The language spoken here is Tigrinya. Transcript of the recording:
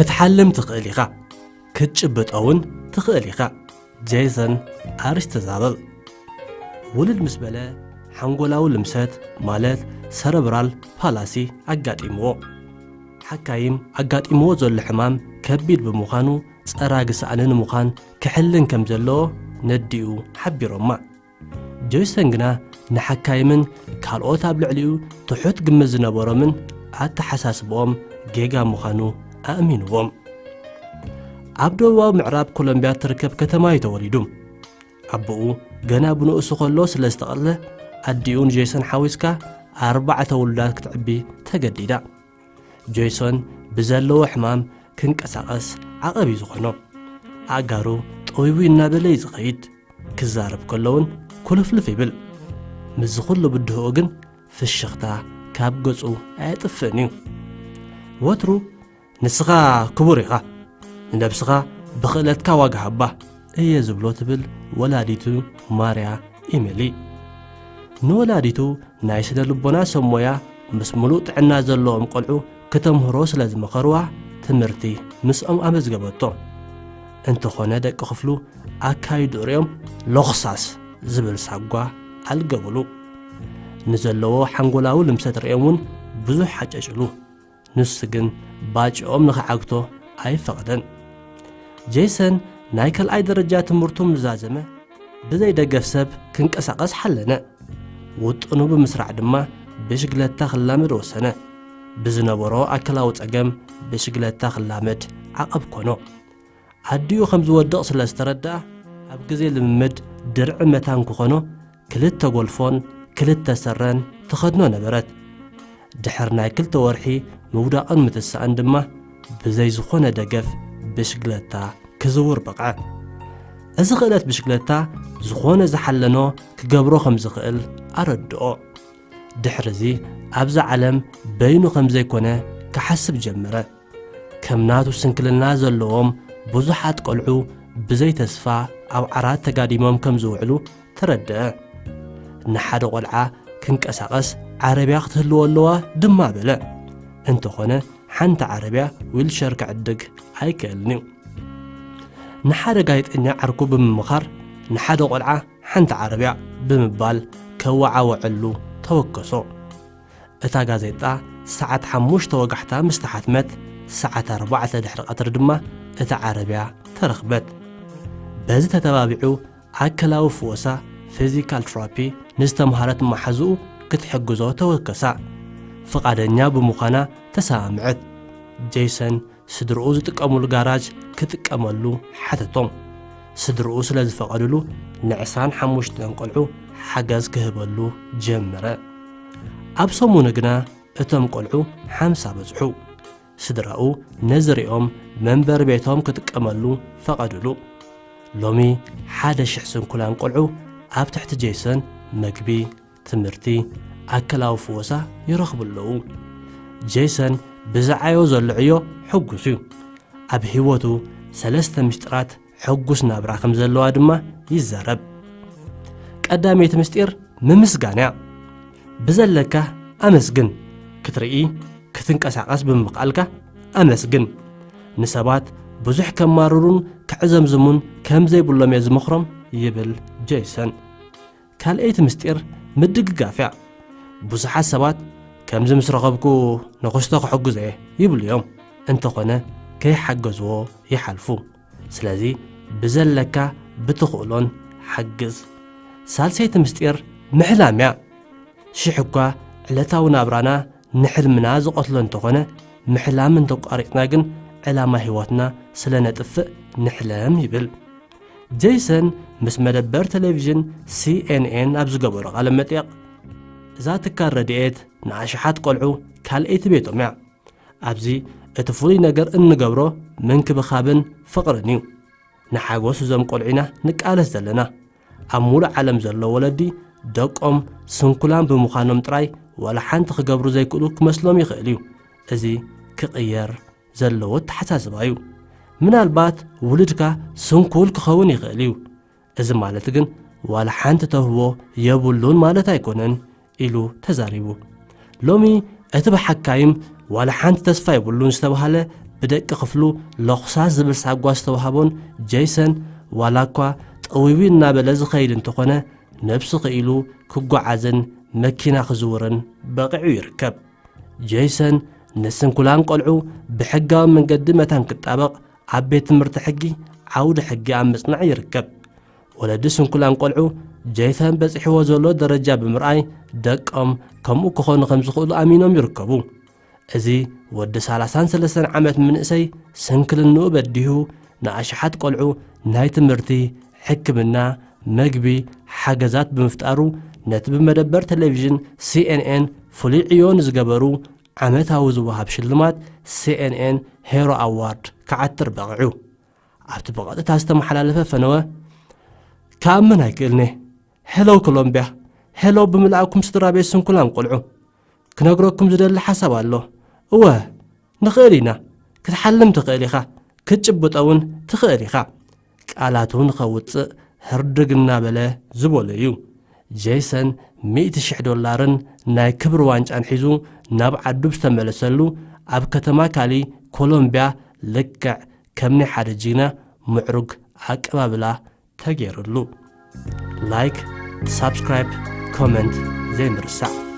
ክትሓልም ትኽእል ኢኻ፣ ክትጭብጦ እውን ትኽእል ኢኻ። ጄሰን ኣሪስተ ዛበል። ውልድ ምስ በለ ሓንጎላዊ ልምሰት ማለት ሰረብራል ፓላሲ ኣጋጢምዎ። ሓካይም ኣጋጢምዎ ዘሎ ሕማም ከቢድ ብምዃኑ ጸራጊ ሳእኒ ንምዃን ክሕልን ከም ዘለዎ ነዲኡ ሓቢሮማ። ጆይሰን ግና ንሓካይምን ካልኦት ኣብ ልዕሊኡ ትሑት ግምት ዝነበሮምን ኣተሓሳስብኦም ጌጋ ምዃኑ ኣእሚንዎም። ኣብ ደቡባዊ ምዕራብ ኮሎምብያ እትርከብ ከተማ እዩ ተወሊዱ። ኣቦኡ ገና ብንኡሱ ከሎ ስለ ዝተቐትለ ኣዲኡ ንጆይሰን ሓዊስካ ኣርባዕተ ውሉዳት ክትዕቢ ተገዲዳ። ጆይሰን ብዘለዎ ሕማም ክንቀሳቐስ ዓቐብ እዩ ዝኾኖ። ኣእጋሩ ጠዊቡ እናበለ እዩ ዝኸይድ። ክዛረብ ከሎ እውን ኩልፍልፍ ይብል። ምስዚ ኩሉ ብድሆኡ ግን ፍሽኽታ ካብ ገጹ ኣየጥፍእን እዩ። ወትሩ ንስኻ ክቡር ኢኻ፣ ንነብስኻ ብኽእለትካ ዋጋ ሃባ እየ ዝብሎ ትብል ወላዲቱ ማርያ ኢሜሊ። ንወላዲቱ ናይ ስነ ልቦና ሰብ ሞያ ምስ ምሉእ ጥዕና ዘለዎም ቆልዑ ክተምህሮ ስለ ዝመኸርዋ ትምህርቲ ምስኦም ኣመዝገበቶ። እንተኾነ ደቂ ክፍሉ ኣካይድኡ ርእዮም ሎኽሳስ ዝብል ሳጓ ኣልገቡሉ። ንዘለዎ ሓንጎላዊ ልምሰት ርእዮም እውን ብዙሕ ሓጨጭሉ። ንሱ ግን ባጭኦም ንኽዓግቶ ኣይፈቐደን። ጄሰን ናይ ካልኣይ ደረጃ ትምህርቱ ምስ ዛዘመ ብዘይ ደገፍ ሰብ ክንቀሳቐስ ሓለነ። ውጥኑ ብምስራዕ ድማ ብሽግለታ ክላመድ ወሰነ። ብዝነበሮ ኣካላዊ ጸገም ብሽግለታ ክላመድ ዓቐብ ኮኖ። ኣዲኡ ከም ዝወድቕ ስለ ዝተረድኣ ኣብ ግዜ ልምምድ ድርዒ መታን ክኾኖ ክልተ ጎልፎን ክልተ ሰረን ተኸድኖ ነበረት። ድሕሪ ናይ ክልተ ወርሒ ምውዳቕን ምትሳእን ድማ ብዘይ ዝኾነ ደገፍ ብሽግለታ ክዝውር በቕዐ። እዚ ክእለት ብሽግለታ ዝኾነ ዝሓለኖ ክገብሮ ከም ዝኽእል ኣረድኦ። ድሕርዚ ኣብዛ ዓለም በይኑ ከም ዘይኮነ ክሓስብ ጀመረ። ከም ናቱ ስንክልና ዘለዎም ብዙሓት ቆልዑ ብዘይ ተስፋ ኣብ ዓራት ተጋዲሞም ከም ዝውዕሉ ተረድአ። ንሓደ ቆልዓ ክንቀሳቐስ ዓረብያ ክትህልዎ ኣለዋ ድማ በለ። እንተኾነ ሓንቲ ዓረብያ ዊልቸር ክዕድግ ኣይክእልን እዩ። ንሓደ ጋዜጠኛ ዓርኩ ብምምኻር ንሓደ ቆልዓ ሓንቲ ዓረብያ ብምባል ከወዓወዐሉ ተወከሶ። እታ ጋዜጣ ሰዓት ሓሙሽተ ወጋሕታ ምስ ተሓትመት፣ ሰዓት ኣርባዕተ ድሕሪ ቀትሪ ድማ እታ ዓረብያ ተረኽበት። በዚ ተተባቢዑ ኣካላዊ ፍወሳ፣ ፊዚካል ትራፒ፣ ንዝተምሃረት መሓዝኡ ክትሕግዞ ተወከሳ። ፍቓደኛ ብምዃና ተሰማምዐት። ጄሰን ስድርኡ ዝጥቀሙሉ ጋራጅ ክጥቀመሉ ሓተቶም። ስድርኡ ስለ ዝፈቐዱሉ ንዕስራን ሓሙሽተን ቆልዑ ሓገዝ ክህበሉ ጀመረ። ኣብ ሰሙኑ ግና እቶም ቆልዑ ሓምሳ በጽሑ። ስድራኡ ነዚ ሪኦም መንበሪ ቤቶም ክጥቀመሉ ፈቐዱሉ። ሎሚ ሓደ ሽሕ ስንኩላን ቆልዑ ኣብ ትሕቲ ጄሰን መግቢ፣ ትምህርቲ፣ ኣካላዊ ፍወሳ ይረኽቡ ኣለዉ። ጄሰን ብዝዓዮ ዘሎ ዕዮ ሕጉስ እዩ። ኣብ ህይወቱ ሰለስተ ምስጢራት ሕጉስ ናብራ ከም ዘለዋ ድማ ይዛረብ። ቀዳመይቲ ምስጢር ምምስጋን እያ። ብዘለካ ኣመስግን። ክትርኢ፣ ክትንቀሳቐስ ብምኽኣልካ ኣመስግን። ንሰባት ብዙሕ ከማርሩን ከዕዘምዝሙን ከም ዘይብሎም እየ ዝመኽሮም ይብል ጄሰን። ካልኣይቲ ምስጢር ምድግጋፍ እያ። ብዙሓት ሰባት ከምዚ ምስ ረኸብኩ ነኹስቶ ክሕግዞ እየ ይብሉ እዮም። እንተኾነ ከይሓገዝዎ ይሓልፉ። ስለዚ ብዘለካ ብትኽእሎን ሓግዝ። ሳልሰይቲ ምስጢር ምሕላም እያ። ሽሕ እኳ ዕለታዊ ናብራና ንሕልምና ዝቐትሎ እንተኾነ፣ ምሕላም እንተቋሪጽና ግን ዕላማ ህይወትና ስለ ነጥፍእ ንሕለም ይብል። ጄሰን ምስ መደበር ቴሌቪዥን ሲኤንኤን ኣብ ዝገበሮ ቃለ መጠይቕ፣ እዛ ትካል ረድኤት ንኣሽሓት ቆልዑ ካልኣይቲ ቤቶም እያ። ኣብዚ እቲ ፍሉይ ነገር እንገብሮ ምንክብኻብን ፍቕርን እዩ። ንሓጎስ እዞም ቆልዑ ኢና ንቃለስ ዘለና። ኣብ ሙሉእ ዓለም ዘለዉ ወለዲ ደቆም ስንኩላን ብምዃኖም ጥራይ ዋላ ሓንቲ ክገብሩ ዘይክእሉ ክመስሎም ይኽእል እዩ። እዚ ክቕየር ዘለዎ ኣተሓሳስባ እዩ። ምናልባት ውሉድካ ስንኩል ክኸውን ይኽእል እዩ። እዚ ማለት ግን ዋላ ሓንቲ ተውህቦ የብሉን ማለት ኣይኮነን ኢሉ ተዛሪቡ። ሎሚ እቲ ብሓካይም ዋላ ሓንቲ ተስፋ የብሉን ዝተባህለ ብደቂ ክፍሉ ሎኽሳስ ዝብል ሳጓ ዝተዋህቦን ጄይሰን ዋላ እኳ ጠዊዊ እናበለ ዝኸይድ እንተኾነ ነብሱ ክኢሉ ክጓዓዝን መኪና ክዝውርን በቒዑ ይርከብ። ጄይሰን ንስንኩላን ቆልዑ ብሕጋዊ መንገዲ መታን ክጣበቕ ኣብ ቤት ትምህርቲ ሕጊ ዓውዲ ሕጊ ኣብ ምጽናዕ ይርከብ። ወለዲ ስንኩላን ቆልዑ ጄይሰን በጺሕዎ ዘሎ ደረጃ ብምርኣይ ደቆም ከምኡ ክኾኑ ከም ዝኽእሉ ኣሚኖም ይርከቡ። እዚ ወዲ ሰላሳን ሰለስተን ዓመት መንእሰይ ስንክልንኡ በዲሁ ንኣሽሓት ቆልዑ ናይ ትምህርቲ፣ ሕክምና፣ መግቢ፣ ሓገዛት ብምፍጣሩ ነቲ ብመደበር ቴሌቪዥን ሲኤንኤን ፍሉይ ዕዮ ንዝገበሩ ዓመታዊ ዝወሃብ ሽልማት ሲኤንኤን ሄሮ ኣዋርድ ክዓትር በቒዑ። ኣብቲ ብቐጥታ ዝተመሓላለፈ ፈነወ ክኣምን ኣይክእልኔ። ሄሎ ኮሎምቢያ፣ ሄሎ ብምልኣኩም ስድራ ቤት ስንኩላን ቆልዑ። ክነግረኩም ዝደሊ ሓሳብ ኣሎ። እወ፣ ንኽእል ኢና። ክትሓልም ትኽእል ኢኻ፣ ክትጭብጦ እውን ትኽእል ኢኻ። ቃላት እውን ከውፅእ ህርድግ እናበለ ዝበሎ እዩ። ጄይሰን ሚእቲ ሽሕ ዶላርን ናይ ክብሪ ዋንጫን ሒዙ ናብ ዓዱ ዝተመለሰሉ ኣብ ከተማ ካሊ ኮሎምቢያ ልክዕ ከም ናይ ሓደ ጅግና ምዕሩግ ኣቀባብላ ተገይርሉ። ላይክ፣ ሳብስክራይብ፣ ኮመንት ዘይምርሳዕ።